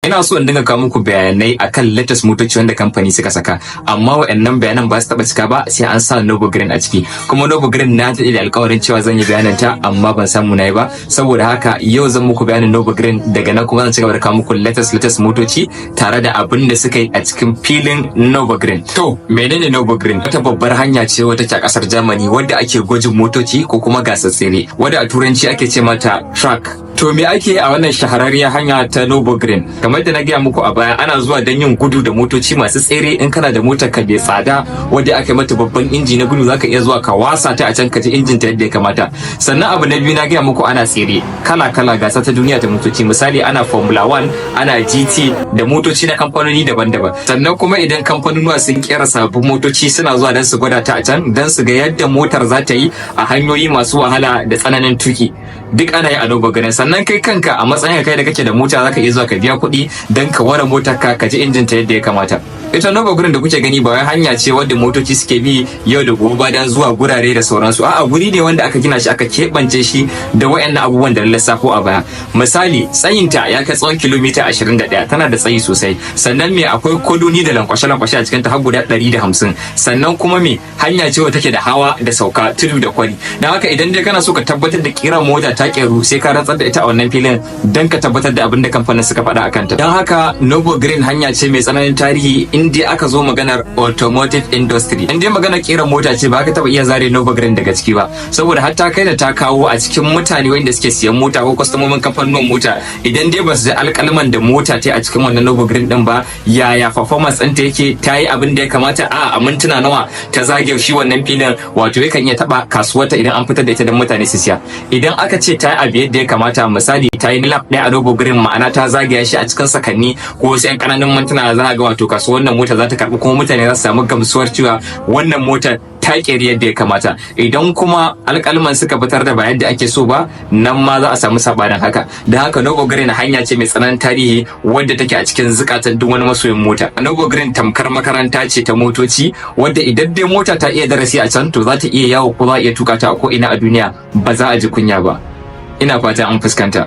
Ina so in dinga kawo muku bayanai akan latest motoci wanda kamfani suka saka, amma waɗannan bayanan ba su taɓa cika ba sai an sa Nürburgring a ciki. Kuma Nürburgring na daɗe da alƙawarin cewa zan yi bayanin ta, amma ban samu na yi ba. Saboda haka yau zan muku bayanin Nürburgring, daga nan kuma zan ci gaba da kawo muku latest motoci tare da abin da suka yi a cikin filin Nürburgring. To, menene Nürburgring? Wata babbar hanya ce wata ke a ƙasar Germany wadda ake gwajin motoci ko kuma gasar tsere, wadda a Turanci ake ce mata track. To, me ake a wannan shahararriyar hanya ta Nürburgring? Kamar da na gaya muku a baya, ana zuwa don yin gudu da motoci masu tsere. In kana da motar ka mai tsada wadda aka yi mata babban inji na gudu, zaka iya zuwa ka wasa ta a can ka ji injin ta yadda ya kamata. Sannan abu na biyu, na gaya muku ana tsere kala kala, gasa ta duniya ta motoci. Misali, ana Formula 1, ana GT da motoci na kamfanoni daban-daban. Sannan kuma idan kamfanonuwa sun kera sabbin motoci, suna zuwa don su gwada ta a can don su ga yadda motar za ta yi a hanyoyi masu wahala da tsananin tuki. Duk ana yi a Nürburgring. Sannan kai kanka, a matsayin kai da kake da mota, zaka iya zuwa ka biya kuɗi don ka ware motar ka, ka ji injin ta yadda ya kamata. Ita Nürburgring da kuke gani ba wai hanya ce wadda motoci suke bi yau da gobe ba dan zuwa gurare da sauransu. A'a, guri ne wanda aka gina shi, aka keɓance shi da wayannan abubuwan da na lissafo a baya. Misali, tsayinta ya kai tsawon kilomita 21, tana da tsayi sosai. Sannan me, akwai kwanoni da lankwashe-lankwashe a cikin ta har guda 150. Sannan kuma me, hanya ce wadda take da hawa da sauka, tudu da kwari. Don haka idan dai kana so ka tabbatar da kiran mota ta keru, sai ka rantsar da ita a wannan filin don ka tabbatar da abin da kamfanin suka faɗa a kanta. Don haka Nürburgring hanya ce mai tsananin tarihi in dai aka zo maganar automotive industry. In dai maganar kera mota ce, ba ka taba iya zare Nürburgring daga ciki ba, saboda har ta kai da ta kawo a cikin mutane wanda suke siyan mota ko kwastomomin kamfanin mota, idan dai ba su ji alƙalman da mota ta a cikin wannan Nürburgring din ba, yaya performance ɗinta yake, ta yi abin da ya kamata, a mintuna nawa ta zage shi wannan filin, wato yakan iya taba kasuwarta idan an fitar da ita don mutane su siya. Idan aka ce ta yi abu yadda ya kamata, misali ta yi lap ɗaya a Nürburgring, ma'ana ta zagaya shi a cikin sakanni ko wasu 'yan ƙananan mintuna, za a ga wato kasuwar wannan mota za ta karɓi, kuma mutane za su samu gamsuwar cewa wannan motar ta ƙeri yadda ya kamata. Idan kuma alƙalman suka fitar da ba yadda ake so ba, nan ma za a samu sabanin haka. Da haka Nürburgring hanya ce mai tsananin tarihi wadda take a cikin zukatan duk wani masoyin mota. Nürburgring tamkar makaranta ce ta motoci, wadda idan dai mota ta iya darasi a can, to za ta iya yawo ko za a iya tuka ta a ko ina a duniya, ba za a ji kunya ba. Ina fatan an fuskanta.